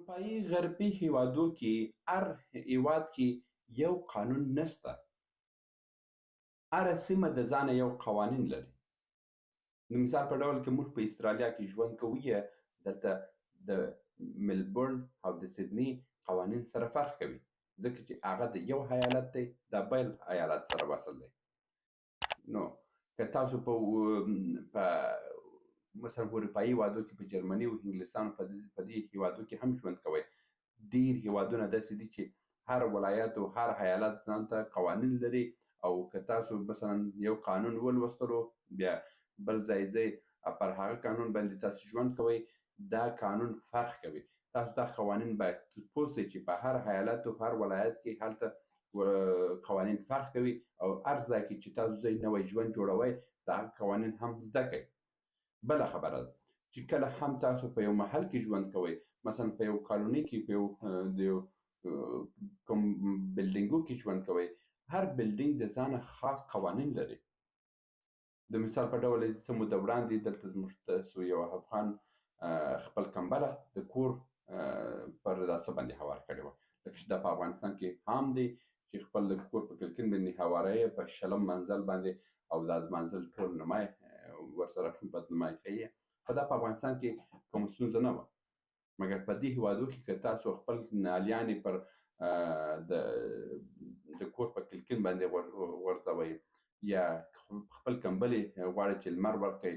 اروپایي غربي هیوادو کې هر هیواد کې یو قانون نشته، هره سیمه د ځانه یو قوانین لري. د مثال په ډول که موږ په استرالیا کې ژوند کوو، دلته د ملبورن او د سیدني قوانین سره فرق کوي، ځکه چې هغه د یو ایالت دی، دا بل ایالت سره وصل دی. نو که تاسو په مثلا اروپایي هیوادو کې، په جرمني او انګلستان په دې هیوادو کې هم ژوند کوئ، ډیر هیوادونه داسې دي چې هر ولایت او هر ایالت ځانته قوانین لري. او که تاسو مثلا یو قانون ولوستلو، بیا بل ځای ځئ، پر هغه قانون باندې تاسو ژوند کوئ، دا قانون فرق کوي. تاسو دا قوانین باید پوه شئ چې په هر ایالت او هر ولایت کې هلته قوانین فرق کوي، او هر ځای کې چې تاسو ځئ نوی ژوند جوړوئ، دا قوانین هم زده کړئ. بله خبره ده چې کله هم تاسو په یو محل کې ژوند کوئ، مثلا په یو کالوني کې، په یو د یو کوم بلډینګو کې ژوند کوئ، هر بلډینګ د ځانه خاص قوانین لري. د مثال په ډول څه موده وړاندې دلته زموږ تاسو یو افغان خپل کمبله د کور پر داسه باندې هوار کړې وه، لکه چې دا په افغانستان کې عام دی چې خپل د کور په کلکین باندې هواروي په شلم منزل باندې، او دا د منزل ټول نمای ورسره بدنمای ښیي. خو دا په افغانستان کې کوم ستونزه نه وه، مګر په دې هیوادو کې که تاسو خپل نالیانې پر د کور په کلکین باندې غورځوئ، یا خپل کمبلې غواړئ چې لمر ورکړئ،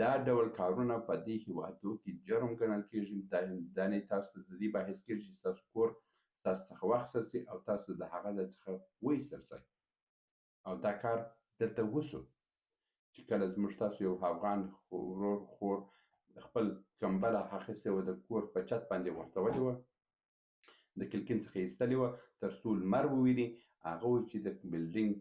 دا ډول کارونه په دې هیوادو کې جرم ګڼل کېږي. دا نه تاسو ته د دې باعث کېږي چې ستاسو کور ستاسو څخه واخیستل سي او تاسو د هغه ځای څخه وایستل سئ. او دا کار دلته وسو چې کله زموږ تاسو یو افغان ورور خور خپل کمبله اخیستې وه، د کور په چت باندې غورځولې وه، د کلکین څخه یې ایستلې وه تر څو لمر وویني، هغه و چې د بلډینګ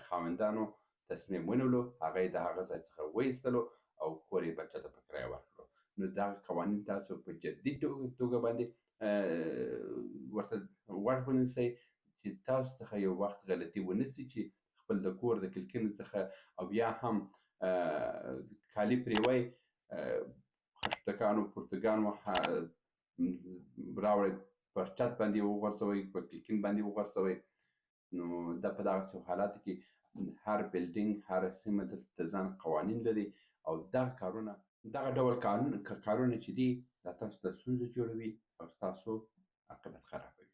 خاوندانو تصمیم ونیولو، هغه یې د هغه ځای څخه وایستلو او کور یې بل چاته په کرایه ورکړو. نو دغه قوانین تاسو په جدي توګه باندې ورته غوږ ونیسئ چې تاسو څخه یو وخت غلطي ونه سي چې خپل د کور د کلکین څخه او یا هم کالي پرېوی خښتکانو پرتګانو راوړئ، پر چت باندې وغورځوئ، په کلکین باندې وغورځوئ. نو دا په دغسې حالاتو کې هر بلډینګ، هر سیمه دلته د ځان قوانین لري، او دا کارونه، دغه ډول کارونه چې دي، دا تاسو ته ستونزه جوړوي او ستاسو عاقبت خرابوي.